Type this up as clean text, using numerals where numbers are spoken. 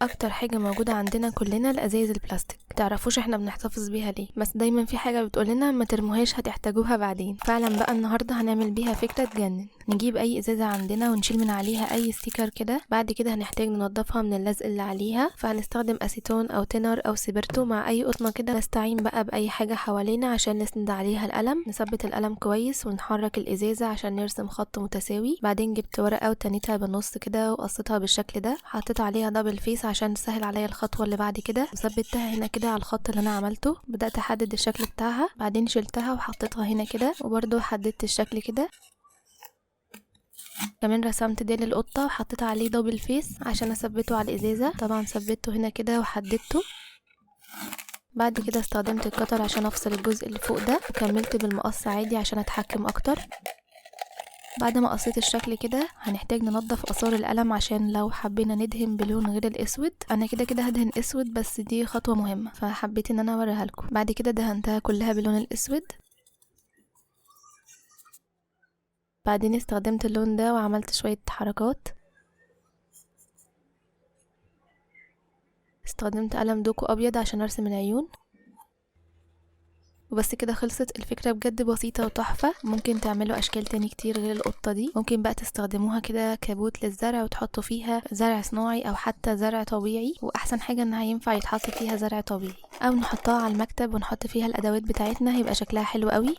اكتر حاجة موجودة عندنا كلنا الازايز البلاستيك، تعرفوش احنا بنحتفظ بيها ليه، بس دايما في حاجة بتقولنا ما ترموهاش هتحتاجوها بعدين. فعلا بقى النهارده هنعمل بيها فكرة تجنن. نجيب اي ازازة عندنا ونشيل من عليها اي sticker كده. بعد كده هنحتاج ننضفها من اللزق اللي عليها، فهنستخدم اسيتون او تينر او سبرتو مع اي قطنه كده. نستعين بقى باي حاجة حوالينا عشان نسند عليها القلم، نثبت القلم كويس ونحرك الازازه عشان نرسم خط متساوي. بعدين جبت ورقة وتنيتها بالنص كده وقصيتها بالشكل ده، حطيت عليها double face عشان تسهل عليا الخطوة اللي بعد كده، وثبتها هنا كده على الخط اللي انا عملته. بدات احدد الشكل بتاعها، بعدين شلتها وحطيتها هنا كده، وبرده حددت الشكل كده. كمان رسمت ديل القطة وحطيت عليه double face عشان اثبته على الازازه، طبعا ثبته هنا كده وحددته. بعد كده استخدمت ال cutter عشان افصل الجزء اللي فوق ده، وكملت بالمقص عادي عشان اتحكم اكتر. بعد ما قصيت الشكل كده هنحتاج ننظف اثار القلم عشان لو حبينا ندهن بلون غير الاسود. انا كده كده هدهن اسود، بس دي خطوة مهمة فحبيت ان انا اوريها لكم. بعد كده دهنتها كلها باللون الاسود. بعدين استخدمت اللون ده وعملت شوية حركات. استخدمت قلم دوكو ابيض عشان ارسم العيون. وبس كده خلصت الفكرة، بجد بسيطة وتحفة. ممكن تعملوا اشكال تاني كتير غير القطة دي. ممكن بقى تستخدموها كده كابوت للزرع وتحطوا فيها زرع صناعي او حتى زرع طبيعي، واحسن حاجة انها ينفع يتحط فيها زرع طبيعي، او نحطها على المكتب ونحط فيها الادوات بتاعتنا، هيبقى شكلها حلو قوي.